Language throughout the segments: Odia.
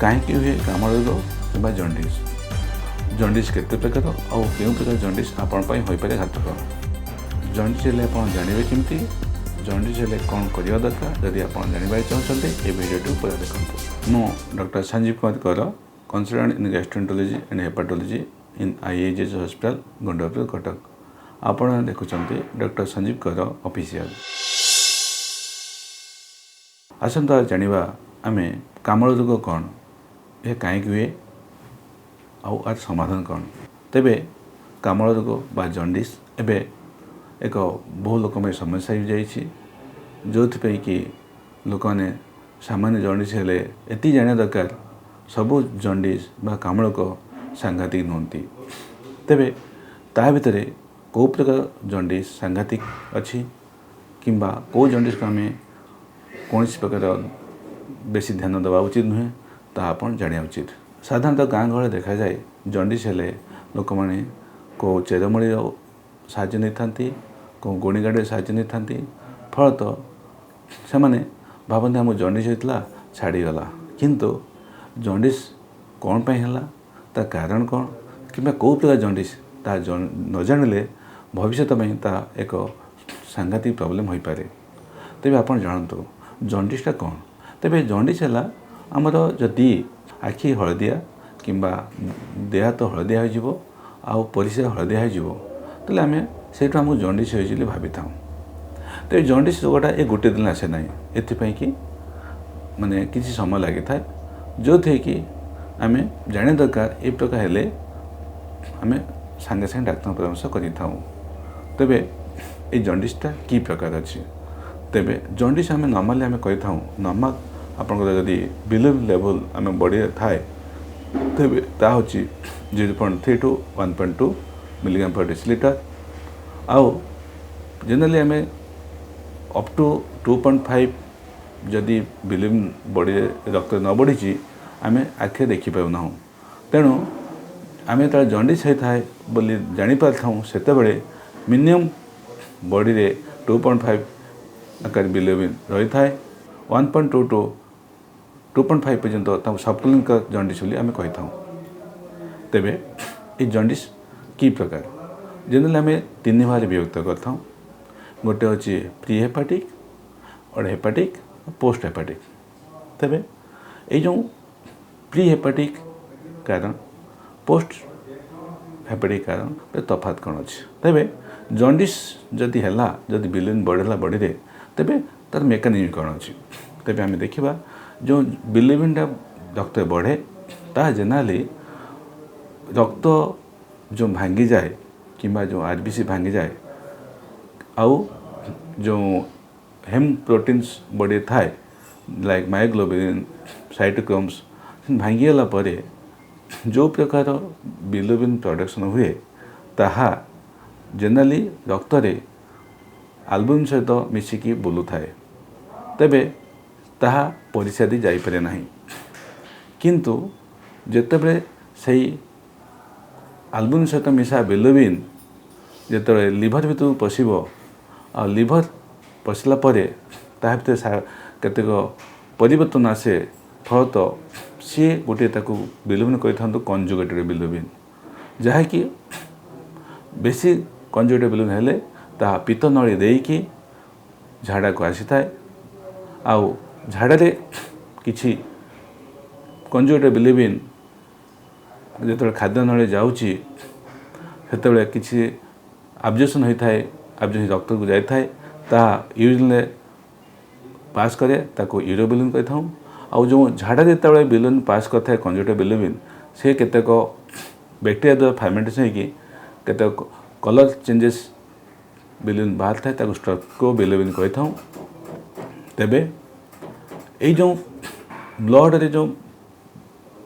କାହିଁକି ହୁଏ କାମଳ ରୋଗ କିମ୍ବା ଜଣ୍ଡିସ୍? ଜଣ୍ଡିସ୍ କେତେ ପ୍ରକାର ଆଉ କେଉଁ ପ୍ରକାର ଜଣ୍ଡିସ୍ ଆପଣଙ୍କ ପାଇଁ ହୋଇପାରେ ଘାତକ? ଜଣ୍ଡିସ୍ ହେଲେ ଆପଣ ଜାଣିବେ କେମିତି? ଜଣ୍ଡିସ୍ ହେଲେ କ'ଣ କରିବା ଦରକାର? ଯଦି ଆପଣ ଜାଣିବାକୁ ଚାହୁଁଛନ୍ତି, ଏ ଭିଡ଼ିଓଟିକୁ ପୁରା ଦେଖନ୍ତୁ। ମୁଁ doctor Sanjeev Kumar Kar, consultant in gastroenterology and hepatology in IAGH Hospital, Gandapur, Cuttack. ଆପଣ ଦେଖୁଛନ୍ତି ଡକ୍ଟର ସଞ୍ଜୀବ କର ଅଫିସିଆଲ। ଆସନ୍ତୁ ଆଜି ଜାଣିବା ଆମେ କାମଳ ରୋଗ କ'ଣ, ଏହା କାହିଁକି ହୁଏ ଆଉ ଏହାର ସମାଧାନ କ'ଣ। ତେବେ କାମଳ ରୋଗ ବା ଜଣ୍ଡିସ୍ ଏବେ ଏକ ବହୁ ଲୋକଙ୍କ ପାଇଁ ସମସ୍ୟା ହେଇଯାଇଛି, ଯେଉଁଥିପାଇଁ କି ଲୋକମାନେ ସାମାନ୍ୟ ଜଣ୍ଡିସ୍ ହେଲେ, ଏତିକି ଜାଣିବା ଦରକାର, ସବୁ ଜଣ୍ଡିସ୍ ବା କାମଳ ରୋଗ ସାଂଘାତିକ ନୁହନ୍ତି। ତେବେ ତା ଭିତରେ କେଉଁ ପ୍ରକାର ଜଣ୍ଡିସ୍ ସାଂଘାତିକ ଅଛି କିମ୍ବା କେଉଁ ଜଣ୍ଡିସ୍କୁ ଆମେ କୌଣସି ପ୍ରକାର ବେଶୀ ଧ୍ୟାନ ଦେବା ଉଚିତ ନୁହେଁ, ତାହା ଆପଣ ଜାଣିବା ଉଚିତ। ସାଧାରଣତଃ ଗାଁ ଗହଳିରେ ଦେଖାଯାଏ, ଜଣ୍ଡିସ୍ ହେଲେ ଲୋକମାନେ କେଉଁ ଚେରମୂଳିର ସାହାଯ୍ୟ ନେଇଥାନ୍ତି, କେଉଁ ଗୁଣିଗାଡ଼ିର ସାହାଯ୍ୟ ନେଇଥାନ୍ତି। ଫଳତଃ ସେମାନେ ଭାବନ୍ତି, ଆମକୁ ଜଣ୍ଡିସ୍ ହେଇଥିଲା, ଛାଡ଼ିଗଲା। କିନ୍ତୁ ଜଣ୍ଡିସ୍ କ'ଣ ପାଇଁ ହେଲା, ତା କାରଣ କ'ଣ କିମ୍ବା କେଉଁ ପ୍ରକାର ଜଣ୍ଡିସ୍, ତାହା ନ ଜାଣିଲେ ଭବିଷ୍ୟତ ପାଇଁ ତାହା ଏକ ସାଂଘାତିକ ପ୍ରୋବ୍ଲେମ୍ ହୋଇପାରେ। ତେବେ ଆପଣ ଜାଣନ୍ତୁ ଜଣ୍ଡିସ୍ଟା କ'ଣ। ତେବେ ଜଣ୍ଡିସ୍ ହେଲା ଆମର ଯଦି ଆଖି ହଳଦିଆ କିମ୍ବା ଦେହ ହାତ ହଳଦିଆ ହୋଇଯିବ ଆଉ ପରିସ୍ରା ହଳଦିଆ ହୋଇଯିବ, ତାହେଲେ ଆମେ ସେଇଠୁ ଆମକୁ ଜଣ୍ଡିସ୍ ହୋଇଛି ବୋଲି ଭାବିଥାଉ। ତେବେ ଜଣ୍ଡିସ୍ ରୋଗଟା ଏ ଗୋଟେ ଦିନ ଆସେ ନାହିଁ। ଏଥିପାଇଁ କି ମାନେ କିଛି ସମୟ ଲାଗିଥାଏ, ଯେଉଁଥିରେ କି ଆମେ ଜାଣିବା ଦରକାର, ଏ ପ୍ରକାର ହେଲେ ଆମେ ସାଙ୍ଗେ ସାଙ୍ଗେ ଡାକ୍ତରଙ୍କ ପରାମର୍ଶ କରିଥାଉ। ତେବେ ଏଇ ଜଣ୍ଡିସ୍ଟା କି ପ୍ରକାର ଅଛି? ତେବେ ଜଣ୍ଡିସ୍ ଆମେ ନର୍ମାଲି ଆମେ କହିଥାଉ, ନର୍ମାଲ ଆପଣଙ୍କର ଯଦି ବିଲିରୁବିନ୍ ଲେଭେଲ୍ ଆମ ବଡ଼ିରେ ଥାଏ, ତେବେ ତାହା ହେଉଛି 0.3 to 1.2 milligram per deciliter। ଆଉ ଜେନେରାଲି ଆମେ ଅପ୍ ଟୁ 2.5 ଯଦି ବିଲିରୁବିନ୍ ବଡ଼ିରେ ରକ୍ତ ନ ବଢ଼ିଛି, ଆମେ ଆଖିରେ ଦେଖିପାରୁନାହୁଁ। ତେଣୁ ଆମେ ଯେତେବେଳେ ଜଣ୍ଡିସ୍ ହେଇଥାଏ ବୋଲି ଜାଣିପାରିଥାଉଁ, ସେତେବେଳେ ମିନିମମ୍ ବଡ଼ିରେ 2.5 ଆକାର ବିଲିରୁବିନ୍ ରହିଥାଏ। 1.2 ଟୁ 2.5 ପର୍ଯ୍ୟନ୍ତ ତାକୁ ସବକ୍ଲିନିକାଲ ଜଣ୍ଡିସ୍ ବୋଲି ଆମେ କହିଥାଉ। ତେବେ ଏଇ ଜଣ୍ଡିସ୍ କି ପ୍ରକାର? ଜେନେରାଲି ଆମେ ତିନି ଭାଗରେ ବିଭକ୍ତ କରିଥାଉ। ଗୋଟେ ହେଉଛି ପ୍ରି ହେପାଟିକ୍, ଗୋଟେ ହେପାଟିକ୍, ପୋଷ୍ଟ ହେପାଟିକ୍। ତେବେ ଏଇ ଯେଉଁ ପ୍ରି ହେପାଟିକ୍ କାରଣ, ପୋଷ୍ଟ ହେପାଟିକ୍ କାରଣ ତଫାତ କ'ଣ ଅଛି? ତେବେ ଜଣ୍ଡିସ୍ ଯଦି ହେଲା, ଯଦି ବିଲିରୁବିନ୍ ବଢ଼ିଲା ବଡ଼ିରେ, ତେବେ ତା'ର ମେକାନିଜମ୍ କ'ଣ ଅଛି? ତେବେ ଆମେ ଦେଖିବା, ଯେଉଁ ବିଲିରୁବିନ୍ଟା ରକ୍ତରେ ବଢ଼େ, ତାହା ଜେନେରାଲି ରକ୍ତ ଯେଉଁ ଭାଙ୍ଗିଯାଏ କିମ୍ବା ଯେଉଁ ଆର୍ ବି ସି ଭାଙ୍ଗିଯାଏ ଆଉ ଯେଉଁ ହେମ୍ ପ୍ରୋଟିନ୍ସ ବଡ଼ିରେ ଥାଏ, ଲାଇକ୍ ମାୟୋଗ୍ଲୋବିନ୍, ସାଇଟୋକ୍ରୋମ୍ସ, ଭାଙ୍ଗିଗଲା ପରେ ଯେଉଁ ପ୍ରକାର ବିଲିରୁବିନ୍ ପ୍ରଡକ୍ସନ୍ ହୁଏ, ତାହା ଜେନେରାଲି ରକ୍ତରେ ଆଲବୁମିନ୍ ସହିତ ମିଶିକି ବୁଲୁଥାଏ। ତେବେ ତାହା ପରିସ୍ରା ଦେଇ ଯାଇପାରେ ନାହିଁ। କିନ୍ତୁ ଯେତେବେଳେ ସେଇ ଆଲବୁମିନ୍ ସହିତ ମିଶା ବିଲିରୁବିନ୍ ଯେତେବେଳେ ଲିଭର ଭିତରକୁ ପଶିବ ଆଉ ଲିଭର ପଶିଲା ପରେ ତାହା ଭିତରେ କେତେକ ପରିବର୍ତ୍ତନ ଆସେ, ଫଳତଃ ସିଏ ଗୋଟିଏ ତାକୁ ବିଲିରୁବିନ୍ କହିଥାନ୍ତୁ କଞ୍ଜୁଗେଟେଡ଼ ବିଲିରୁବିନ୍, ଯାହାକି ବେଶୀ କଞ୍ଜୁଗେଟେଡ଼ ବିଲିରୁବିନ୍ ହେଲେ ତାହା ପିତ୍ତ ନଳୀ ଦେଇକି ଝାଡ଼ାକୁ ଆସିଥାଏ। ଆଉ ଝାଡ଼ାରେ କିଛି କଞ୍ଜୁଗେଟେଡ଼ ବିଲିରୁବିନ୍ ଯେତେବେଳେ ଖାଦ୍ୟ ନଳୀ ଯାଉଛି, ସେତେବେଳେ କିଛି ଆବଜର୍ପସନ୍ ହୋଇଥାଏ, ଆବଜର୍ପସନ୍ ରକ୍ତକୁ ଯାଇଥାଏ, ତାହା ୟୁରିନ୍ରେ ପାସ୍ କରେ, ତାକୁ ୟୁରୋବିଲିନ୍ କହିଥାଉ। ଆଉ ଯେଉଁ ଝାଡ଼ା ଯେତେବେଳେ ବିଲିରୁବିନ୍ ପାସ୍ କରିଥାଏ, କଞ୍ଜୁଗେଟେଡ଼ ବିଲିରୁବିନ୍, ସେ କେତେକ ବ୍ୟାକ୍ଟେରିଆ ଦ୍ୱାରା ଫାର୍ମେଣ୍ଟେସନ୍ ହେଇକି କେତେକ କଲର୍ ଚେଞ୍ଜେସ୍ ବିଲିରୁବିନ୍ ବାହାରିଥାଏ, ତାକୁ ଷ୍ଟର୍କୋ ବିଲିରୁବିନ୍ କହିଥାଉ। ତେବେ ଏଇ ଯେଉଁ ବ୍ଲଡ଼ରେ ଯେଉଁ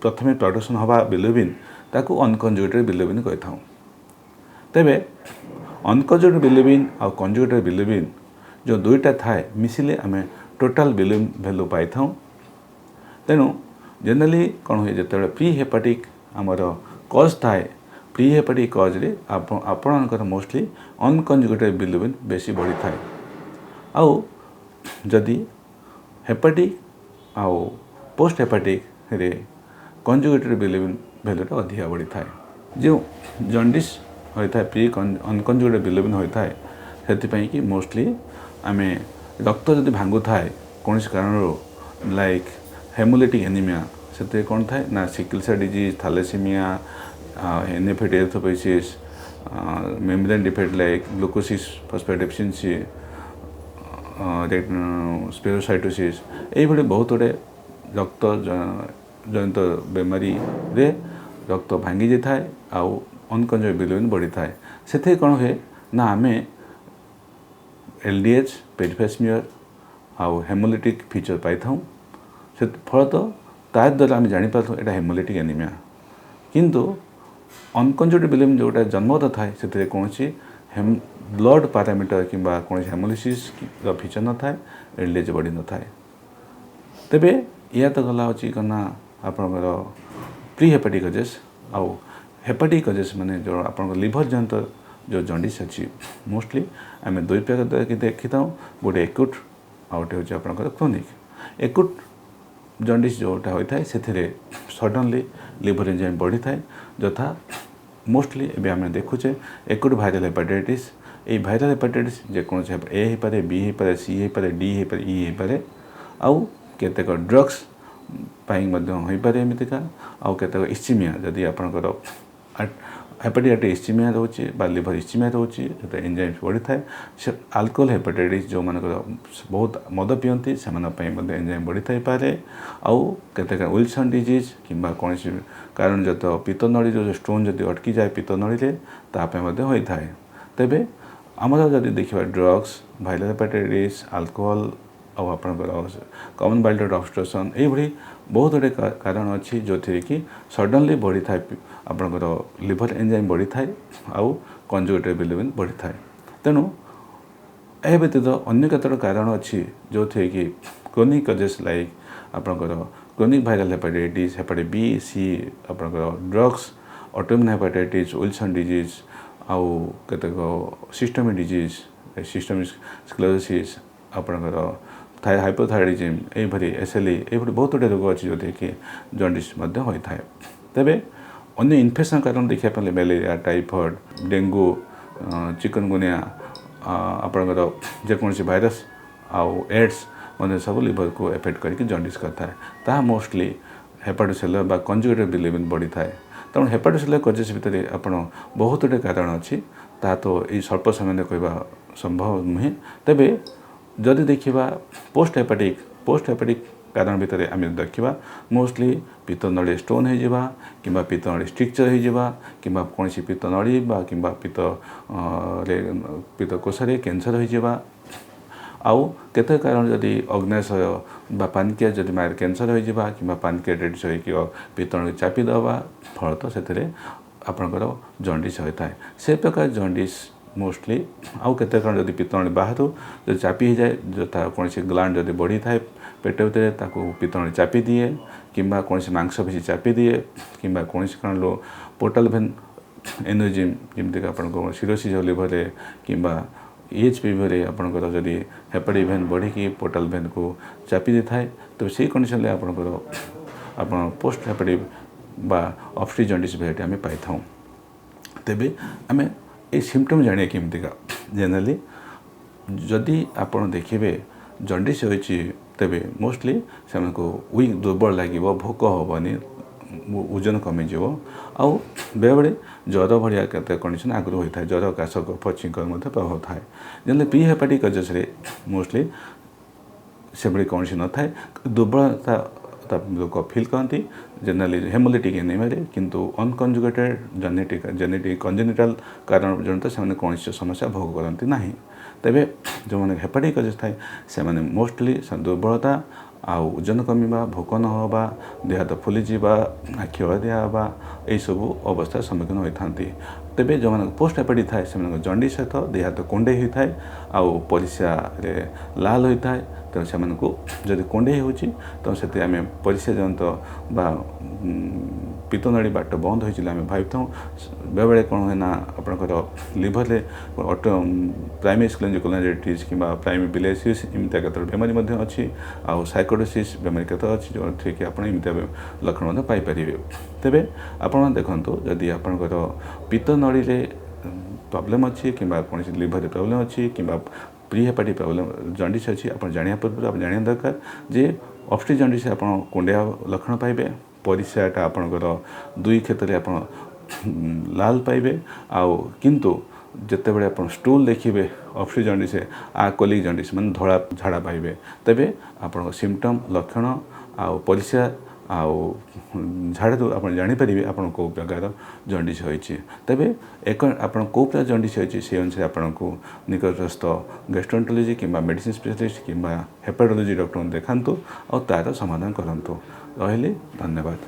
ପ୍ରଥମେ ପ୍ରଡକ୍ସନ୍ ହେବା ବିଲିରୁବିନ୍, ତାକୁ ଅନକଞ୍ଜୁଗେଟେଡ଼ ବିଲିରୁବିନ୍ କହିଥାଉ। ତେବେ ଅନକଞ୍ଜୁଗେଟେଡ଼ ବିଲିରୁବିନ୍ ଆଉ କଞ୍ଜୁଗେଟେଡ଼ ବିଲିରୁବିନ୍ ଯେଉଁ ଦୁଇଟା ଥାଏ, ମିଶିଲେ ଆମେ ଟୋଟାଲ୍ ବିଲିରୁବିନ୍ ଭ୍ୟାଲୁ ପାଇଥାଉ। ତେଣୁ ଜେନେରାଲି କ'ଣ ହୁଏ, ଯେତେବେଳେ ପ୍ରି ହେପାଟିକ୍ ଆମର କଜ୍ ଥାଏ, ପ୍ରି ହେପାଟିକ୍ କଜ୍ରେ ଆପଣଙ୍କର ମୋଷ୍ଟଲି ଅନକଞ୍ଜୁଗେଟେଡ଼ ବିଲିରୁବିନ୍ ବେଶୀ ବଢ଼ିଥାଏ। ଆଉ ଯଦି ହେପାଟିକ୍ ଆଉ ପୋଷ୍ଟ ହେପାଟିକ୍ରେ କଞ୍ଜୁଗେଟେଡ଼ ବିଲିରୁବିନ୍ ଭ୍ୟାଲୁଟା ଅଧିକା ବଢ଼ିଥାଏ। ଯେଉଁ ଜଣ୍ଡିସ୍ ହୋଇଥାଏ, ପ୍ରି ଅନକଞ୍ଜୁଗେଟେଡ଼ ବିଲିରୁବିନ୍ ହୋଇଥାଏ, ସେଥିପାଇଁ କି ମୋଷ୍ଟଲି ଆମେ ରକ୍ତ ଯଦି ଭାଙ୍ଗୁଥାଏ କୌଣସି କାରଣରୁ, ଲାଇକ୍ ହେମୋଲିଟିକ୍ ଏନିମିଆ, ସେଥିରେ କ'ଣ ଥାଏ ନା sickle cell disease, thalassemia, ineffective erythropoiesis, membrane defect like glucose phosphate deficiency, spherocytosis, ଏଇଭଳି ବହୁତ ଗୁଡ଼ିଏ ରକ୍ତ ଜନିତ ବେମାରୀରେ ରକ୍ତ ଭାଙ୍ଗି ଯାଇଥାଏ ଆଉ ଅନକଞ୍ଜୁଗେଟେଡ଼ ବିଲିରୁବିନ୍ ବଢ଼ିଥାଏ। ସେଥିରେ କ'ଣ ହୁଏ ନା ଆମେ ଏଲ୍ ଡି ଏଚ୍, ପେରିଫେରାଲ୍ ସ୍ମିୟର ଆଉ ହେମୋଲିଟିକ୍ ଫିଚର୍ ପାଇଥାଉ। ସେ ଫଳତଃ ତା ଦ୍ୱାରା ଆମେ ଜାଣିପାରିଥାଉ ଏଇଟା ହେମୋଲିଟିକ୍ ଏନିମିଆ। କିନ୍ତୁ ଅନକଞ୍ଜୁଗେଟେଡ଼ ବିଲିରୁବିନ୍ ଯେଉଁଟା ଜନ୍ମଗତ ଥାଏ, ସେଥିରେ କୌଣସି ବ୍ଲଡ଼ ପାରାମିଟର କିମ୍ବା କୌଣସି ହେମୋଲିସିସ୍ର ଫିଚର୍ ନଥାଏ, ଏଲ୍ ଡି ଏଚ୍ ବଢ଼ିନଥାଏ। ତେବେ ଏହା ତ ଗଲା ହେଉଛି କ'ଣ ନା ଆପଣଙ୍କର ପ୍ରି ହେପାଟିକ୍ କଜେସ୍। ଆଉ ହେପାଟିକ୍ କଜେସ୍ ମାନେ ଯେଉଁ ଆପଣଙ୍କ ଲିଭର ଜନିତ ଯେଉଁ ଜଣ୍ଡିସ୍ ଅଛି, ମୋଷ୍ଟଲି ଆମେ ଦୁଇ ପ୍ରକାର ଦେଖିଥାଉ, ଗୋଟେ ଏକୁଟ୍ ଆଉ ଗୋଟେ ହେଉଛି ଆପଣଙ୍କର କ୍ରୋନିକ୍। ଏକୁଟ୍ ଜଣ୍ଡିସ୍ ଯେଉଁଟା ହୋଇଥାଏ, ସେଥିରେ ସଡନଲି ଲିଭର ଏଞ୍ଜାଇମ୍ ବଢ଼ିଥାଏ। ଯଥା ମୋଷ୍ଟଲି ଏବେ ଆମେ ଦେଖୁଛେ ଏକୁଟ୍ ଭାଇରାଲ୍ ହେପାଟାଇଟିସ୍। ଏଇ ଭାଇରାଲ୍ ହେପାଟାଇଟିସ୍ ଯେକୌଣସି ଏ ହେଇପାରେ, ବି ହେଇପାରେ, ସି ହେଇପାରେ, ଡି ହେଇପାରେ, ଇ ହେଇପାରେ। ଆଉ କେତେକ ଡ୍ରଗ୍ସ ପାଇଁ ମଧ୍ୟ ହୋଇପାରେ ଏମିତିକା। ଆଉ କେତେକ ଇସ୍ଚିମିଆ, ଯଦି ଆପଣଙ୍କର ହେପାଟିକ୍ ଇସ୍ଚିମିଆ ରହୁଛି ବା ଲିଭର ଇସ୍ଚିମିଆ ରହୁଛି, ସେଥିରେ ଏଞ୍ଜାଇମ୍ସ ବଢ଼ିଥାଏ। ସେ ଆଲକୋହଲ ହେପାଟାଇଟିସ୍, ଯେଉଁମାନଙ୍କର ବହୁତ ମଦ ପିଅନ୍ତି, ସେମାନଙ୍କ ପାଇଁ ମଧ୍ୟ ଏଞ୍ଜାଇମ୍ ବଢ଼ିଥାଇପାରେ। ଆଉ କେତେକ ୱିଲସନ୍ ଡିଜିଜ୍ କିମ୍ବା କୌଣସି କାରଣଜନିତ ପିତ୍ତନଳୀର ଯେଉଁ ଷ୍ଟୋନ୍ ଯଦି ଅଟକିଯାଏ ପିତ୍ତନଳୀରେ, ତା ପାଇଁ ମଧ୍ୟ ହୋଇଥାଏ। ତେବେ ଆମର ଯଦି ଦେଖିବା, ଡ୍ରଗ୍ସ, ଭାଇରାଲ୍ ହେପାଟାଇଟିସ୍, ଆଲକୋହଲ ଆଉ ଆପଣଙ୍କର କମନ୍ ବାଇଲ୍ ଡକ୍ଟ ଅବଷ୍ଟ୍ରକ୍ସନ୍, ଏଇଭଳି ବହୁତ ଗୁଡ଼ିଏ କାରଣ ଅଛି ଯେଉଁଥିରେ କି ସଡନଲି ବଢ଼ିଥାଏ, ଆପଣଙ୍କର ଲିଭର ଏଞ୍ଜାଇମ୍ ବଢ଼ିଥାଏ ଆଉ କଞ୍ଜୁଗେଟେଡ଼ ବିଲିରୁବିନ୍ ବଢ଼ିଥାଏ। ତେଣୁ ଏହା ବ୍ୟତୀତ ଅନ୍ୟ କେତେକ କାରଣ ଅଛି ଯେଉଁଥିରେ କି କ୍ରୋନିକ୍ କଜେସ୍, ଲାଇକ୍ ଆପଣଙ୍କର chronic viral hepatitis, hepatitis B, C, ଆପଣଙ୍କର drugs, autoimmune hepatitis, Wilson disease ଆଉ କେତେକ ସିଷ୍ଟମିକ୍ ଡିଜିଜ୍, ସିଷ୍ଟମିକ୍ ସ୍କ୍ଲେରୋସିସ୍, ଆପଣଙ୍କର ହାଇପୋଥାଇରଏଡ଼ିଜିମ୍, ଏଇଭଳି ଏସ୍ ଏଲ୍ ଇ, ଏଇଭଳି ବହୁତ ଗୁଡ଼ିଏ ରୋଗ ଅଛି ଯେଉଁଥିରେ କି ଜଣ୍ଡିସ୍ ମଧ୍ୟ ହୋଇଥାଏ। ତେବେ ଅନ୍ୟ ଇନଫେକ୍ସନ୍ କାରଣ ଦେଖିବା ପାଇଁ ମ୍ୟାଲେରିଆ, ଟାଇଫଏଡ଼୍, ଡେଙ୍ଗୁ, ଚିକନଗୁନିଆ, ଆପଣଙ୍କର ଯେକୌଣସି ଭାଇରସ୍ ଆଉ ଏଡ୍ସ ମଧ୍ୟ ସବୁ ଲିଭରକୁ ଏଫେକ୍ଟ କରିକି ଜଣ୍ଡିସ୍ କରିଥାଏ। ତାହା ମୋଷ୍ଟଲି ହେପାଟୋସେଲୁଲାର ବା କଞ୍ଜୁଗେଟେଡ଼ ବିଲିରୁବିନ୍ ବଢ଼ିଥାଏ। ତେଣୁ ହେପାଟୋସେଲୁଲାର କଜେସ୍ ଭିତରେ ଆପଣ ବହୁତ ଗୁଡ଼ିଏ କାରଣ ଅଛି, ତାହା ତ ଏଇ ସ୍ୱଳ୍ପ ସମୟରେ କହିବା ସମ୍ଭବ ନୁହେଁ। ତେବେ ଯଦି ଦେଖିବା ପୋଷ୍ଟ ହେପାଟିକ୍ କାରଣ ଭିତରେ ଆମେ ଦେଖିବା ମୋଷ୍ଟଲି ପିତ୍ତନଳୀ ଷ୍ଟୋନ୍ ହେଇଯିବା କିମ୍ବା ପିତ୍ତନଳୀ ଷ୍ଟ୍ରିକ୍ଚର ହେଇଯିବା କିମ୍ବା କୌଣସି ପିତ୍ତନଳୀ ବା କିମ୍ବା ପିତ୍ତରେ, ପିତ୍ତକୋଷରେ କ୍ୟାନ୍ସର ହେଇଯିବା। ଆଉ କେତେକ କାରଣ ଯଦି ଅଗ୍ନାଶୟ ବା ପାନକ୍ରିଆସ୍ ଯଦି କ୍ୟାନ୍ସର ହୋଇଯିବା କିମ୍ବା ପାନକ୍ରିଆଟାଇଟିସ୍ ହୋଇକି ପିତ୍ତନଳୀ ଚାପି ଦେବା, ଫଳତଃ ସେଥିରେ ଆପଣଙ୍କର ଜଣ୍ଡିସ୍ ହୋଇଥାଏ। ସେ ପ୍ରକାର ଜଣ୍ଡିସ୍ ମୋଷ୍ଟଲି। ଆଉ କେତେ କାରଣ ଯଦି ପିତ୍ତନଳୀ ବାହାରୁ ଯଦି ଚାପି ହେଇଯାଏ, ଯଥା କୌଣସି ଗ୍ଲାଣ୍ଡ ଯଦି ବଢ଼ିଥାଏ ପେଟ ଭିତରେ, ତାକୁ ପିତ୍ତନଳୀ ଚାପି ଦିଏ କିମ୍ବା କୌଣସି ମାଂସପେଶୀ ଚାପି ଦିଏ କିମ୍ବା କୌଣସି କାରଣରୁ ପୋର୍ଟାଲ ଭେନ୍ ଏନ୍ୟୁରିଜିମ୍, ଯେମିତିକି ଆପଣଙ୍କ ସିରୋସିସ୍ ଲିଭରରେ କିମ୍ବା ଏଚ୍ ପିଭିରେ ଆପଣଙ୍କର ଯଦି ହେପାଟିକ୍ ଭେନ୍ ବଢ଼ିକି ପୋର୍ଟାଲ ଭେନ୍କୁ ଚାପି ଦେଇଥାଏ, ତେବେ ସେଇ କଣ୍ଡିସନରେ ଆପଣଙ୍କର ଆପଣ ପୋଷ୍ଟ ହେପାଟିକ୍ ବା ଅବଷ୍ଟ୍ରକ୍ଟିଭ୍ ଜଣ୍ଡିସ୍ ଭେରାଇଟି ଆମେ ପାଇଥାଉ। ତେବେ ଆମେ ଏଇ ସିମ୍ପଟମ୍ ଜାଣିବା କେମିତିକା? ଜେନେରାଲି ଯଦି ଆପଣ ଦେଖିବେ ଜଣ୍ଡିସ୍ ହୋଇଛି, ତେବେ ମୋଷ୍ଟଲି ସେମାନଙ୍କୁ ୱିକ୍, ଦୁର୍ବଳ ଲାଗିବ, ଭୋକ ହେବନି, ଓଜନ କମିଯିବ ଆଉ ବେଳେବେଳେ ଜ୍ୱର ଭଳିଆ କେତେ କଣ୍ଡିସନ୍ ଆଗରୁ ହୋଇଥାଏ। ଜ୍ୱର, କାଶ, କଫ, ଛିଙ୍କର ମଧ୍ୟ ପ୍ରଭାବ ଥାଏ। ଯେମିତି ପ୍ରି ହେପାଟିକ୍ କଜେସ୍ରେ ମୋଷ୍ଟଲି ସେଭଳି କୌଣସି ନଥାଏ, ଦୁର୍ବଳତା ଲୋକ ଫିଲ୍ କରନ୍ତି ଜେନେରାଲି ହେମୋଲିଟିକ୍ ଏନିମିଆରେ। କିନ୍ତୁ ଅନକଞ୍ଜୁଗେଟେଡ଼ ଜେନେଟିକ୍ କଞ୍ଜେନିଟାଲ୍ କାରଣ ଜନିତ ସେମାନେ କୌଣସି ସମସ୍ୟା ଭୋଗ କରନ୍ତି ନାହିଁ। ତେବେ ଯେଉଁମାନେ ହେପାଟିକ୍ କଜେସ୍ ଥାଏ, ସେମାନେ ମୋଷ୍ଟଲି ଦୁର୍ବଳତା ଆଉ ଓଜନ କମିବା, ଭୋକ ନ ହେବା, ଦେହ ହାତ ଫୁଲିଯିବା, ଆଖି ହଳଦିଆ ହେବା, ଏଇସବୁ ଅବସ୍ଥାର ସମ୍ମୁଖୀନ ହୋଇଥାନ୍ତି। ତେବେ ଯେଉଁମାନଙ୍କ ପୋଷ୍ଟ ହେପାଟିକ୍ ଥାଏ, ସେମାନଙ୍କ ଜଣ୍ଡିସ୍ ସହିତ ଦେହ ହାତ କୁଣ୍ଡେଇ ହୋଇଥାଏ ଆଉ ପରିସ୍ରାରେ ଲାଲ ହୋଇଥାଏ। ତେଣୁ ସେମାନଙ୍କୁ ଯଦି କୁଣ୍ଡେଇ ହେଉଛି, ତ ସେଥିରେ ଆମେ ପରିସ୍ରା ଜନିତ ବା ପିତ୍ତନଳୀ ବାଟ ବନ୍ଦ ହୋଇଛି ଆମେ ଭାବିଥାଉ। ବେଳେବେଳେ କ'ଣ ହୁଏ ନା, ଆପଣଙ୍କର ଲିଭରରେ ଅଟୋ ପ୍ରାଇମେରୀ କୋଲାଞ୍ଜାଇଟିସ୍ କିମ୍ବା ପ୍ରାଇମେରୀ ବିଲିଆରିସିସ୍ ଏମିତିଆ କେତେବେଳେ ବେମାରୀ ମଧ୍ୟ ଅଛି, ଆଉ ସାର୍କଏଡୋସିସ୍ ବେମାରୀ କେତେ ଅଛି, ଯେଉଁଥିରେ କି ଆପଣ ଏମିତିଆ ଲକ୍ଷଣ ମଧ୍ୟ ପାଇପାରିବେ। ତେବେ ଆପଣ ଦେଖନ୍ତୁ, ଯଦି ଆପଣଙ୍କର ପିତ୍ତନଳୀରେ ପ୍ରୋବ୍ଲେମ୍ ଅଛି କିମ୍ବା କୌଣସି ଲିଭରରେ ପ୍ରୋବ୍ଲେମ୍ ଅଛି କିମ୍ବା ପ୍ରି ହେପାଟିକ୍ ପ୍ରୋବ୍ଲେମ୍ ଜଣ୍ଡିସ୍ ଅଛି, ଆପଣ ଜାଣିବା ପୂର୍ବରୁ ଆପଣ ଜାଣିବା ଦରକାର ଯେ ଅବଷ୍ଟ୍ରକ୍ଟିଭ୍ ଜଣ୍ଡିସ୍ ଆପଣ କୁଣ୍ଡେଇବା ଲକ୍ଷଣ ପାଇବେ, ପରିସ୍ରାଟା ଆପଣଙ୍କର ଦୁଇ କ୍ଷେତ୍ରରେ ଆପଣ ଲାଲ ପାଇବେ, ଆଉ କିନ୍ତୁ ଯେତେବେଳେ ଆପଣ ଷ୍ଟୁଲ୍ ଦେଖିବେ, ଅବଷ୍ଟ୍ରକ୍ଟିଭ୍ ଜଣ୍ଡିସ୍ ଆକୋଲିକ୍ ଜଣ୍ଡିସ୍ ମାନେ ଧଳା ଝାଡ଼ା ପାଇବେ। ତେବେ ଆପଣଙ୍କ ସିମ୍ପଟମ୍, ଲକ୍ଷଣ ଆଉ ପରିସ୍ରା ଆଉ ଝାଡ଼ାରୁ ଆପଣ ଜାଣିପାରିବେ ଆପଣ କେଉଁ ପ୍ରକାର ଜଣ୍ଡିସ୍ ହୋଇଛି। ତେବେ ଏକ ଆପଣ କେଉଁ ପ୍ରକାର ଜଣ୍ଡିସ୍ ହୋଇଛି, ସେ ଅନୁସାରେ ଆପଣଙ୍କୁ ନିକଟସ୍ଥ ଗ୍ୟାଷ୍ଟ୍ରୋଏଣ୍ଟରୋଲୋଜି କିମ୍ବା ମେଡ଼ିସିନ ସ୍ପେଶାଲିଷ୍ଟ କିମ୍ବା ହେପାଟୋଲୋଜି ଡକ୍ଟରଙ୍କୁ ଦେଖାନ୍ତୁ ଆଉ ତା'ର ସମାଧାନ କରନ୍ତୁ। ରହିଲି, ଧନ୍ୟବାଦ।